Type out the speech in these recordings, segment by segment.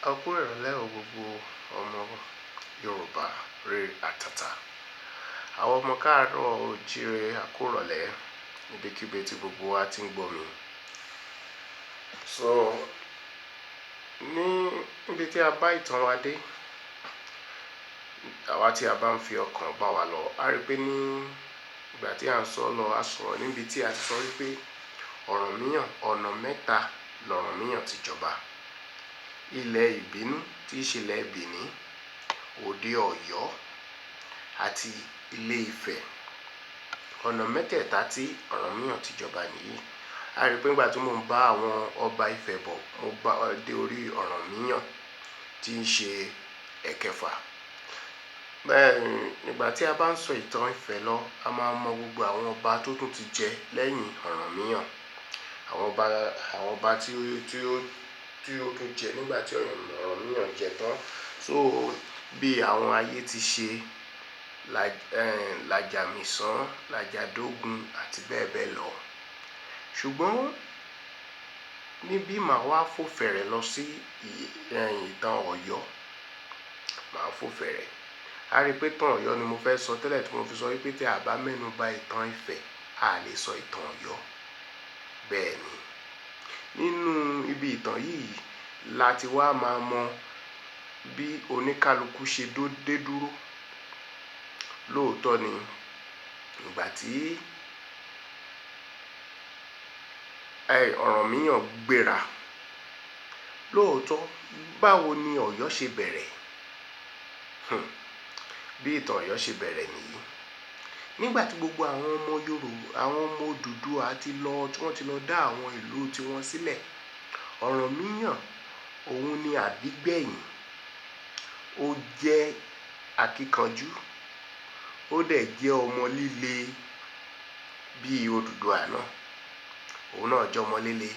A kú ìrọ̀lẹ́ o gbogbo ọmọ Yorùbá rere àtàtà. Àwọn ọmọ káàárọ̀ oòjíire, a kú ìrọ̀lẹ́ níbikíbi tí gbogbo wa ti ń gbọ́ mi. So, ní níbi tí a bá ìtàn wa dé, àwa tí a bá ń fi ọkàn bá wa lọ, a rí pé ní ìgbà tí à ń sọ lọ, a sọ̀rọ̀ níbi tí a ti sọ wípé Ọ̀rànmíyàn, ọ̀nà mẹ́ta lọ̀rànmíyàn ti jọba. Ilẹ̀ Ìbínú tí í ṣe ilẹ̀ Bìní, òde Ọ̀yọ́ àti Ilé Ifẹ̀. Ọ̀nà mẹ́tẹ̀ẹ̀ta tí Ọ̀rànmíyàn ti jọba nìyí. A rí pé nígbà tí mò ń bá àwọn ọba Ifẹ̀ bọ̀, mo bá dé orí Ọ̀rànmíyàn tí í ṣe ẹ̀kẹfà. Bẹ́ẹ̀ nígbà tí a bá ń sọ ìtàn Ifẹ̀ lọ, a máa mọ gbogbo àwọn ọba tó tún ti jẹ lẹ́yìn Ọ̀rànmíyàn. Àwọn ọba, àwọn ọba tí ó tún jẹ nígbà tí Ọ̀rànmíyàn jẹ tán. So bí àwọn ayé ti ṣe Làjàmísàn, Làjàdógún àti bẹ́ẹ̀ bẹ́ẹ̀ lọ. Ṣùgbọ́n níbí màá wá fò fẹ̀rẹ̀ lọ sí ìtàn Ọ̀yọ́. Màá fò fẹ̀rẹ̀. A rí pé ìtàn Ọ̀yọ́ ni mo fẹ́ sọ tẹ́lẹ̀ tí mo fi sọ wípé tí a bá mẹ́nu bà ìtàn Ifẹ̀, a lè sọ ìtàn Ọ̀yọ́. Bẹ́ẹ̀ ni. Nínú ibi ìtàn yìí la ti wá máa mọ bí oníkálukú ṣe dé dúró. Lóòótọ́ ni ìgbà tí Ọ̀rànmíyàn gbéra. Lóòótọ́, báwo ni Ọ̀yọ́ ṣe bẹ̀rẹ̀? Hmm. Bí ìtàn Ọ̀yọ́ ṣe bẹ̀rẹ̀ nìyí. Nígbà tí gbogbo àwọn ọmọ Yorùbá, àwọn ọmọ Odùduwà ti lọ, tí wọ́n ti lọ dá àwọn ìlú tí wọ́n sílẹ̀. Ọ̀rànmíyàn, òun ni àbígbẹ̀yìn. Ó jẹ́ akíkanjú, ó dẹ̀ jẹ́ ọmọ líle bí Odùduwà náà. Òun náà jẹ́ ọmọ líle.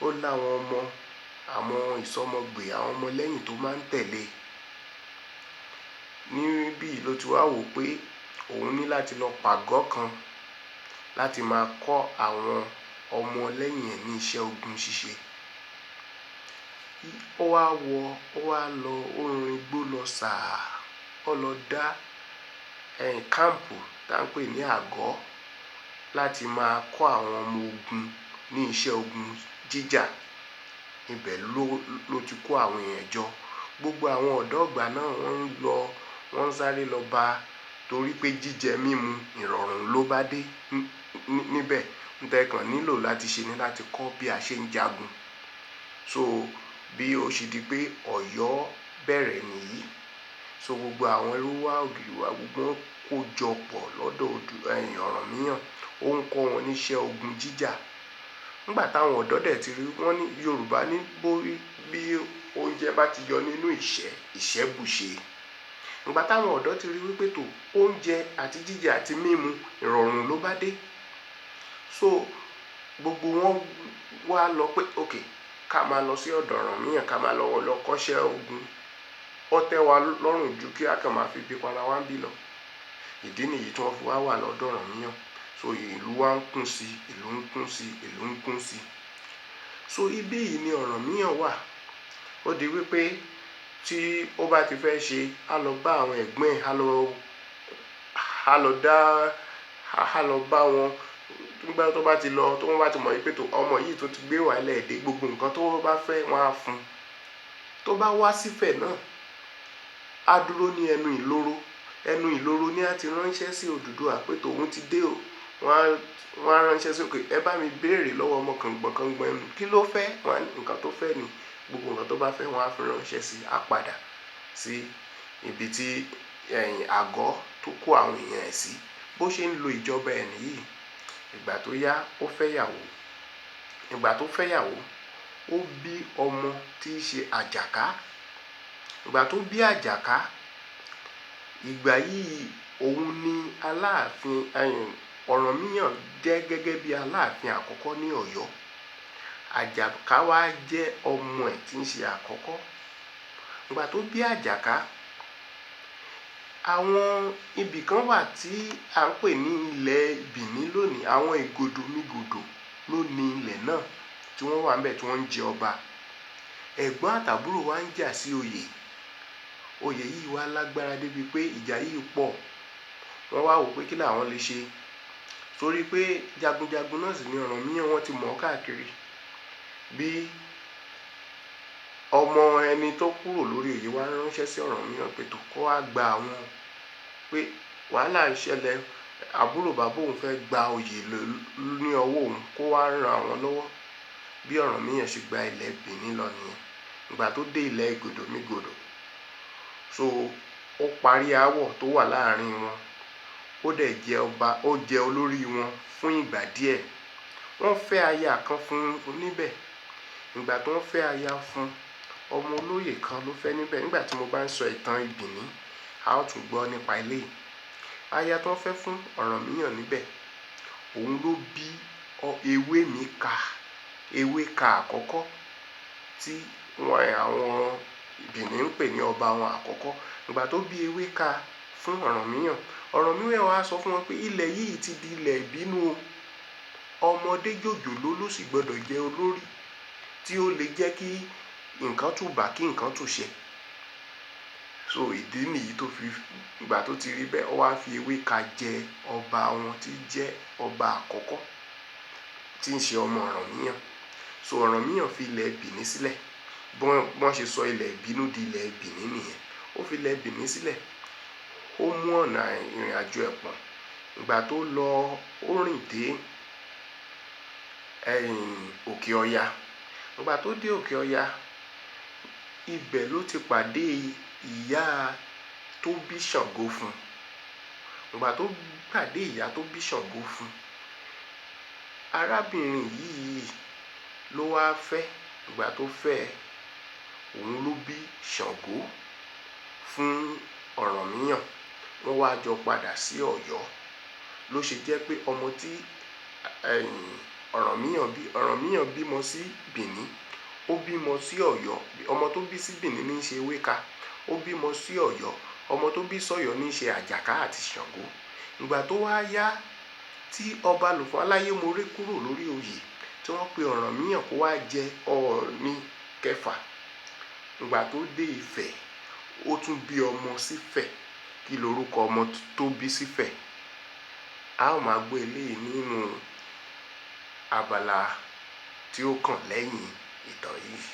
Ó láwọn ọmọ, àwọn ìsọmọgbè, àwọn ọmọ lẹ́yìn tó máa ń tẹ̀lé. Níbí yìí ló ti wá wò pé òun ní láti lọ pàgọ́ kan láti máa kọ́ àwọn ọmọ lẹ́yìn ẹ̀ ní iṣẹ́ ogun ṣíṣe. Ó wá wọ, ó wá lọ, ó rin igbó lọ sàá, ó lọ dá káàmpù tá ń pè ní àgọ́ láti máa kọ́ àwọn ọmọ ogun ní iṣẹ́ ogun jíjà. Ibẹ̀ ló ti kó àwọn èèyàn jọ. Gbogbo àwọn ọ̀dọ́ ìgbà náà wọ́n ń lọ, wọ́n ń sáré lọ bá torí pé jíjẹ mímu ìrọ̀rùn ló bá dé níbẹ̀. Ohun tẹ́ kàn nílò láti ṣe ni láti kọ́ bí a ṣe ń jagun. So bí ó ṣe di pé Ọ̀yọ́ bẹ̀rẹ̀ nìyí. So gbogbo àwọn Erúwá, Ògìrìwá, gbogbo wọn kó jọ pọ̀ lọ́dọ̀ Ọ̀rànmíyàn. Ó ń kọ́ wọn ní iṣẹ́ ogun jíjà. Nígbà táwọn ọ̀dọ́ dẹ̀ ti rí, wọ́n ní Yorùbá ní bó bí oúnjẹ bá ti yọ nínú ìṣẹ́, ìṣẹ́ bùṣe. Nígbà táwọn ọ̀dọ́ ti rí wípé tó oúnjẹ àti jíjẹ àti mímu ìrọ̀rùn ló bá dé. So gbogbo wọn wá lọ pé okay, ká máa lọ sí ọ̀dọ̀ Ọ̀rànmíyàn, ká máa lọ lọ kọ́ṣẹ́ ogun. Ó tẹ́ wa lọ́rùn ju kí a kàn máa fi bí para wa ń bí lọ. Ìdí nìyí tí wọ́n fi wá wà lọ́dọ̀ Ọ̀rànmíyàn. So ìlú wa ń kún sí, ìlú ń kún sí, ìlú ń kún sí. So ibí yìí ni Ọ̀rànmíyàn wà. Ó di wípé tí ó bá ti fẹ́ ṣe, á lọ bá àwọn ẹ̀gbọ́n ẹ̀, á lọ dá, á lọ bá wọn. Nígbà tó bá ti lọ, tó wọ́n bá ti mọ̀ wípé tó ọmọ yìí tó ti gbé wá lẹ̀ dé, gbogbo nǹkan tó bá fẹ́ wọ́n á fún un. Tó bá wá sí Ifẹ̀ náà, á dúró ní ẹnu ìloro. Ẹnu ìloro ni a ti ránṣẹ́ sí Odùduwà pé tòun ti dé o. Wọ́n á ránṣẹ́ sí òkè, ẹ bá mi béèrè lọ́wọ́ ọmọ kàngbọ̀n ẹnu. Kí ló fẹ́? Wọ́n á ní nǹkan tó fẹ́ ni. Gbogbo nǹkan tó bá fẹ́ wọ́n á fi ránṣẹ́ sí, á padà sí ibi tí àgọ́ tó kó àwọn èèyàn ẹ̀ sí. Bó ṣe ń lo ìjọba ẹ̀ nìyí. Ìgbà tó yá, ó fẹ́ ìyàwó. Ìgbà tó fẹ́ ìyàwó, ó bí ọmọ tí í ṣe Àjàká. Ìgbà tó bí Àjàká, ìgbà yìí òun ni Aláàfin, Ọ̀rànmíyàn jẹ́ gẹ́gẹ́ bí Aláàfin àkọ́kọ́ ní Ọ̀yọ́. Àjàká wá jẹ́ ọmọ ẹ̀ tí ń ṣe àkọ́kọ́. Ìgbà tó bí Àjàká, àwọn ibì kan wà tí à ń pè ní ilẹ̀ Bìní lónìí. Àwọn ìgòdòmígòdò ló ní ilẹ̀ náà tí wọ́n wà níbẹ̀ tí wọ́n ń jẹ ọba. Ẹ̀gbọ́n àtàbúrò wá ń jà sí oyè. Oyè yìí wá lágbára débi pé ìjà yìí pọ̀. Wọ́n wá wò pé kí làwọn lè ṣe. Torí pé jagunjagun náà sì ni Ọ̀rànmíyàn, wọ́n ti mọ̀ ọ́ káàkiri. Bí ọmọ ẹni tó kúrò lórí oyè wá ránṣẹ́ sí Ọ̀rànmíyàn pé tó kó wá gba àwọn, pé wàhálà ń ṣẹlẹ̀, àbúrò bàbá òun fẹ́ gba oyè ní ọwọ́ òun, kó wá ran àwọn lọ́wọ́. Bí Ọ̀rànmíyàn ṣe gba ilẹ̀ Benin lọ nìyẹn. Ìgbà tó dé ilẹ̀ Ìgòdòmígodò, so ó parí aáwọ̀ tó wà láàrin wọn. Ó dẹ̀ jẹ ọba, ó jẹ olórí wọn fún ìgbà díẹ̀. Wọ́n fẹ́ aya kan fún un níbẹ̀. Ìgbà tó ń fẹ́ aya fún, ọmọ olóyè kan ló fẹ́ níbẹ̀. Nígbà tí mo bá ń sọ ìtàn Benin, a ó tún gbọ́ nípa eléyìí. Aya tó ń fẹ́ fún Ọ̀rànmíyàn níbẹ̀, òun ló bí Ewémíka, Ewéka àkọ́kọ́ tí wọ́n àwọn Benin ń pè ní ọba wọn àkọ́kọ́. Ìgbà tó bí Ewéka fún Ọ̀rànmíyàn, Ọ̀rànmíyàn wá sọ fún wọn pé ilẹ̀ yìí ti di ilẹ̀ ìbínú o. Ọmọdé jòjòló ló sì gbọdọ̀ jẹ́ olórí tí ó lè jẹ́ kí nǹkan tùbà, kí nǹkan tùṣẹ. So ìdí nìyí tó fi, ìgbà tó ti rí bẹ́ẹ̀, ó wá fi Ewéka jẹ ọba wọn tí jẹ́ ọba àkọ́kọ́ tí ń ṣe ọmọ Ọ̀rànmíyàn. So Ọ̀rànmíyàn fi ilẹ̀ Benin sílẹ̀. Bí wọ́n ṣe sọ ilẹ̀ ìbínú di ilẹ̀ Benin nìyẹn. Ó fi ilẹ̀ Benin sílẹ̀. Ó mú ọ̀nà ìrìnàjò ẹ̀pọ̀n. Ìgbà tó lọ, ó rìn dé ẹ̀yìn Òkè Ọya. Ìgbà tó dé Òkè Ọya, ibẹ̀ ló ti pàdé ìyá tó bí Ṣàngó fún. Ìgbà tó pàdé ìyá tó bí Ṣàngó fún, arábìnrin yìí ló wá fẹ́. Ìgbà tó fẹ́, òun ló bí Ṣàngó fún Ọ̀rànmíyàn. Wọ́n wá jọ padà sí Ọ̀yọ́. Ló ṣe jẹ́ pé ọmọ tí ẹ̀yìn Ọ̀rànmíyàn bí, Ọ̀rànmíyàn bímọ sí Benin, ó bímọ sí Ọ̀yọ́. Ọmọ tó bí sí Benin ní í ṣe Ewéka. Ó bímọ sí Ọ̀yọ́. Ọmọ tó bí sọ́yọ́ ní í ṣe Àjàká àti Ṣàngó. Ìgbà tó wá yá tí ọba Lùfọ̀n Aláyémoré kúrò lórí oyè, tí wọ́n pe Ọ̀rànmíyàn kó wá jẹ Ọọ̀ni kẹfà. Ìgbà tó dé Ifẹ̀, ó tún bí ọmọ sífẹ̀. Kí lorúkọ ọmọ tó bí sífẹ̀? A ó máa gbọ́ eléyìí nínú abala tí ó kàn lẹ́yìn ìtàn yìí.